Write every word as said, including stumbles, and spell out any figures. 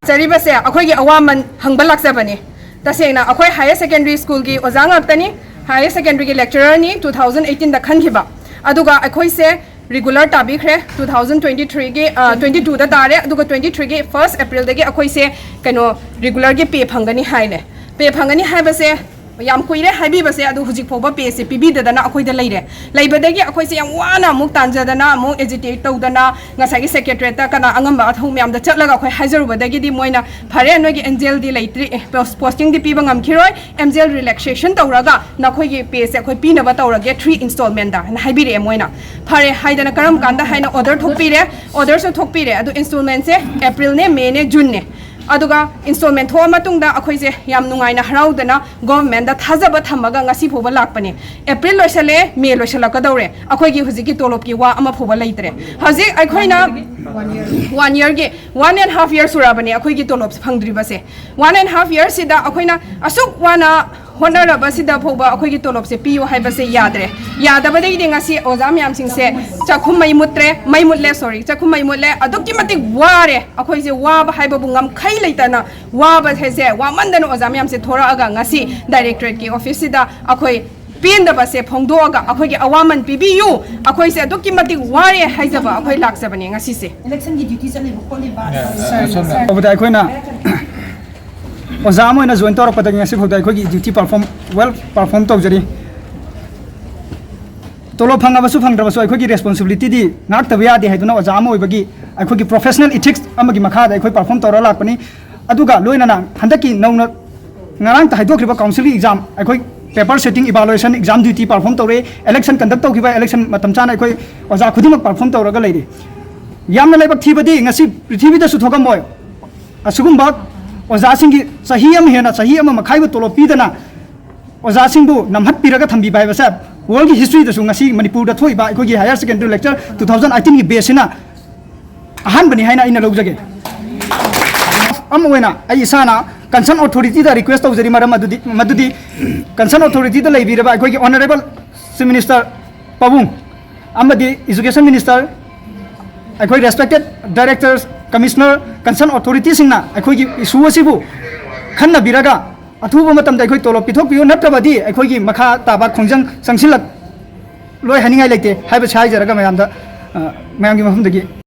ꯆꯔꯤꯕꯁꯦ ꯑꯩꯈꯣꯏꯒꯤ ꯑꯋꯥꯃꯟ ꯍꯪꯕ ꯂꯥꯛꯆꯕꯅꯤ꯫ ꯇꯁꯦꯡꯅ ꯑꯩꯈꯣꯏ higher secondary schoolꯒꯤ ꯑꯣꯖꯥ ꯉꯥꯛꯇꯅꯤ, higher secondary ꯒꯤ lecturer ꯅꯤ, two thousand eighteen ꯗ ꯈꯟꯈꯤꯕ꯫ ꯑꯗꯨꯒ ꯑꯩꯈꯣꯏꯁꯦ regular ꯇꯥꯕꯤꯈ꯭ꯔꯦ꯫ Two thousand twenty three ꯒꯤ, twenty two ꯗ ꯇꯥꯔꯦ, ꯑꯗꯨꯒ twenty three ꯒꯤ first April ꯗꯒꯤ ꯑꯩꯈꯣꯏꯁꯦ ꯀꯩꯅꯣ regular ꯒꯤ pay ꯐꯪꯒꯅꯤ ꯍꯥꯏꯔꯦ꯫ Pay ꯐꯪꯒꯅꯤ ꯍꯥꯏꯕꯁꯦ ꯌꯥꯝ ꯀꯨꯏꯔꯦ ꯍꯥꯏꯕꯤꯕꯁꯦ, ꯑꯗꯨ ꯍꯧꯖꯤꯛ ꯐꯥꯎꯕ pay ꯁꯦ ꯄꯤꯕꯤꯗꯗꯅ ꯑꯩꯈꯣꯏꯗ ꯂꯩꯔꯦ꯫ ꯂꯩꯕꯗꯒꯤ ꯑꯩꯈꯣꯏꯁꯦ ꯌꯥꯝ ꯋꯥꯅ ꯑꯃꯨꯛ ꯇꯥꯟꯖꯗꯅ, ꯑꯃꯨꯛ agitate ꯇꯧꯗꯅ, ꯉꯁꯥꯏꯒꯤ secretariat ꯇ ꯀꯅꯥ ꯑꯉꯝꯕ ꯑꯊꯧ ꯃꯌꯥꯝꯗ ꯆꯠꯂꯒ ꯑꯩꯈꯣꯏ ꯍꯥꯏꯖꯔꯨꯕꯗꯒꯤꯗꯤ ꯃꯣꯏꯅ, "ꯐꯔꯦ, ꯅꯣꯏꯒꯤ MJL ꯗꯤ ꯂꯩꯇ꯭ꯔꯤ, ꯑꯦ, post-, posting ꯗꯤ ꯄꯤꯕ ꯉꯝꯈꯤꯔꯣꯏ, MJL relaxation ꯇꯧꯔꯒ ꯅꯈꯣꯏꯒꯤ pay ꯁꯦ ꯑꯩꯈꯣꯏ ꯄꯤꯅꯕ ꯇꯧꯔꯒꯦ, three installment ꯗ" ꯍꯥꯏꯅ ꯍꯥꯏꯕꯤꯔꯛꯑꯦ ꯃꯣꯏꯅ꯫ ꯐꯔꯦ ꯍꯥꯏꯗꯅ ꯀꯔꯝ ꯀꯥꯟꯗ ꯍꯥꯏꯅ order ꯊꯣꯛꯄꯤꯔꯦ, order ꯁꯨ ꯊꯣꯛꯄꯤꯔꯦ꯫ ꯑꯗꯨ installment ꯁꯦ April ꯅꯦ, May ꯅꯦ, June ꯅꯦ꯫ ꯑꯗꯨꯒ installment ꯊꯣꯛꯑ ꯃꯇꯨꯡꯗ ꯑꯩꯈꯣꯏꯁꯦ ꯌꯥꯝ ꯅꯨꯡꯉꯥꯏꯅ ꯍꯔꯥꯎꯗꯅ government ꯇ ꯊꯥꯖꯕ ꯊꯝꯃꯒ ꯉꯁꯤ ꯐꯥꯎꯕ ꯂꯥꯛꯄꯅꯦ꯫ April ꯂꯣꯏꯁꯜꯂꯦ, May ꯂꯣꯏꯁꯜꯂꯛꯀꯗꯧꯔꯦ, ꯑꯩꯈꯣꯏꯒꯤ ꯍꯧꯖꯤꯛꯀꯤ ꯇꯣꯂꯣꯞꯀꯤ ꯋꯥ ꯑꯃ ꯐꯥꯎꯕ ꯂꯩꯇ꯭ꯔꯦ꯫ ꯍꯧꯖꯤꯛ ꯑꯩꯈꯣꯏꯅ one year ꯒꯤ, one and half year ꯁꯨꯔꯛꯑꯕꯅꯦ ꯑꯩꯈꯣꯏꯒꯤ ꯇꯣꯂꯣꯞꯁꯦ ꯐꯪꯗ꯭ꯔꯤꯕꯁꯦ꯫ One and half year ꯁꯤꯗ ꯑꯩꯈꯣꯏꯅ ꯑꯁꯨꯛ ꯋꯥꯅ ꯍꯣꯠꯅꯔꯕꯁꯤꯗ ꯐꯥꯎꯕ ꯑꯩꯈꯣꯏꯒꯤ ꯇꯣꯂꯣꯞꯁꯦ ꯄꯤꯌꯨ ꯍꯥꯏꯕꯁꯦ ꯌꯥꯗ꯭ꯔꯦ꯫ ꯌꯥꯗꯕꯗꯒꯤꯗꯤ ꯉꯁꯤ ꯑꯣꯖꯥ ꯃꯌꯥꯝꯁꯤꯡꯁꯦ ꯆꯥꯛꯈꯨꯝ ꯃꯩ ꯃꯨꯠꯇ꯭ꯔꯦ, ꯃꯩ ꯃꯨꯠꯂꯦ, sorry, ꯆꯥꯛꯈꯨꯝ ꯃꯩ ꯃꯨꯠꯂꯦ꯫ ꯑꯗꯨꯛꯀꯤ ꯃꯇꯤꯛ ꯋꯥꯔꯦ ꯑꯩꯈꯣꯏꯁꯦ꯫ ꯋꯥꯕ ꯍꯥꯏꯕꯕꯨ ꯉꯝꯈꯩ ꯂꯩꯇꯅ ꯋꯥꯕ ꯍꯥꯏꯁꯦ, ꯋꯥꯃꯟꯗꯅ ꯑꯣꯖꯥ ꯃꯌꯥꯝꯁꯦ ꯊꯣꯔꯛꯑꯒ ꯉꯁꯤ directorate ꯀꯤ office ꯁꯤꯗ ꯑꯩꯈꯣꯏ ꯄꯦꯟꯗꯕꯁꯦ ꯐꯣꯡꯗꯣꯛꯑꯒ ꯑꯩꯈꯣꯏꯒꯤ ꯑꯋꯥꯃꯟ ꯄꯤꯕꯤꯌꯨ, ꯑꯩꯈꯣꯏꯁꯦ ꯑꯗꯨꯛꯀꯤ ꯃꯇꯤꯛ ꯋꯥꯔꯦ ꯍꯥꯏꯖꯕ ꯑꯩꯈꯣꯏ ꯂꯥꯛꯆꯕꯅꯦ ꯉꯁꯤꯁꯦ꯫ Election ꯒꯤ duty ꯆꯠꯂꯤꯕ ꯈꯣꯠꯂꯤꯕ ꯇꯧꯕꯗ ꯑꯩꯈꯣꯏꯅ ꯑꯣꯖꯥ ꯑꯃ ꯑꯣꯏꯅ join ꯇꯧꯔꯛꯄꯗꯒꯤ ꯉꯁꯤ ꯐꯥꯎꯗ ꯑꯩꯈꯣꯏꯒꯤ duty perform, well perform ꯇꯧꯖꯔꯤ꯫ ꯇꯣꯂꯣꯞ ꯐꯪꯉꯕꯁꯨ ꯐꯪꯗ꯭ꯔꯕꯁꯨ ꯑꯩꯈꯣꯏꯒꯤ responsibility ꯗꯤ ꯉꯥꯛꯇꯕ ꯌꯥꯗꯦ ꯍꯥꯏꯗꯨꯅ ꯑꯣꯖꯥ ꯑꯃ ꯑꯣꯏꯕꯒꯤ ꯑꯩꯈꯣꯏꯒꯤ professional ethics ꯑꯃꯒꯤ ꯃꯈꯥꯗ ꯑꯩꯈꯣꯏ perform ꯇꯧꯔ ꯂꯥꯛꯄꯅꯤ꯫ ꯑꯗꯨꯒ ꯂꯣꯏꯅꯅ ꯍꯟꯗꯛꯀꯤ ꯅꯧꯅ ꯉꯔꯥꯡꯇ ꯍꯥꯏꯗꯣꯛꯈ꯭ꯔꯤꯕ council ꯒꯤ exam, ꯑꯩꯈꯣꯏ paper setting, evaluation, exam duty perform ꯇꯧꯔꯦ꯫ Election conduct ꯇꯧꯈꯤꯕ election ꯃꯇꯝ ꯆꯥꯅ ꯑꯩꯈꯣꯏ ꯑꯣꯖꯥ ꯈꯨꯗꯤꯡꯃꯛ perform ꯇꯧꯔꯒ ꯂꯩꯔꯤ꯫ ꯌꯥꯝꯅ ꯂꯥꯏꯕꯛ ꯊꯤꯕꯗꯤ ꯉꯁꯤ ꯄ꯭ꯔꯤꯊꯤꯕꯤꯗꯁꯨ ꯊꯣꯛꯑꯝꯃꯣꯏ꯫ ꯑꯁꯤꯒꯨꯝꯕ ꯑꯣꯖꯥꯁꯤꯡꯒꯤ ꯆꯍꯤ ꯑꯃ ꯍꯦꯟꯅ, ꯆꯍꯤ ꯑꯃ ꯃꯈꯥꯏꯕꯨ ꯇꯣꯂꯣꯞ ꯄꯤꯗꯅ ꯑꯣꯖꯥꯁꯤꯡꯕꯨ ꯅꯝꯍꯠꯄꯤꯔꯒ ꯊꯝꯕꯤꯕ ꯍꯥꯏꯕꯁꯦ world ꯒꯤ history ꯗꯁꯨ ꯉꯁꯤ ꯃꯅꯤꯄꯨꯔꯗ ꯊꯣꯛꯏꯕ ꯑꯩꯈꯣꯏꯒꯤ higher secondary lecture two thousand eighteen ꯒꯤ batch ꯁꯤꯅ ꯑꯍꯥꯟꯕꯅꯤ ꯍꯥꯏꯅ ꯑꯩꯅ ꯂꯧꯖꯒꯦ꯫ ꯑꯃ ꯑꯣꯏꯅ ꯑꯩ ꯏꯁꯥꯅ concern authority ꯗ request ꯇꯧꯖꯔꯤ, ꯃꯔꯝ ꯑꯗꯨꯗꯤ, ꯃꯗꯨꯗꯤ concern authority ꯗ ꯂꯩꯕꯤꯔꯕ ꯑꯩꯈꯣꯏꯒꯤ honourable Chief Minister ꯄꯥꯕꯨꯡ ꯑꯃꯗꯤ education minister, ꯑꯩꯈꯣꯏ respected directors, ꯀꯃꯤꯁꯅꯔ, ꯀꯟꯁꯔꯟ ꯑꯣꯊꯣꯔꯤꯇꯤꯁꯤꯡꯅ ꯑꯩꯈꯣꯏꯒꯤ ꯏꯁꯨ ꯑꯁꯤꯕꯨ ꯈꯟꯅꯕꯤꯔꯒ ꯑꯊꯨꯕ ꯃꯇꯝꯗ ꯑꯩꯈꯣꯏ ꯇꯣꯂꯣꯞ ꯄꯤꯊꯣꯛꯄꯤꯌꯨ, ꯅꯠꯇ꯭ꯔꯕꯗꯤ ꯑꯩꯈꯣꯏꯒꯤ ꯃꯈꯥ ꯇꯥꯕ ꯈꯣꯡꯖꯪ ꯆꯪꯁꯤꯜꯂꯛꯂꯣꯏ ꯍꯥꯏꯅꯤꯡꯉꯥꯏ ꯂꯩꯇꯦ ꯍꯥꯏꯕꯁꯤ ꯍꯥꯏꯖꯔꯒ ꯃꯌꯥꯝꯗ, ꯑ, ꯃꯌꯥꯝꯒꯤ ꯃꯐꯝꯗꯒꯤ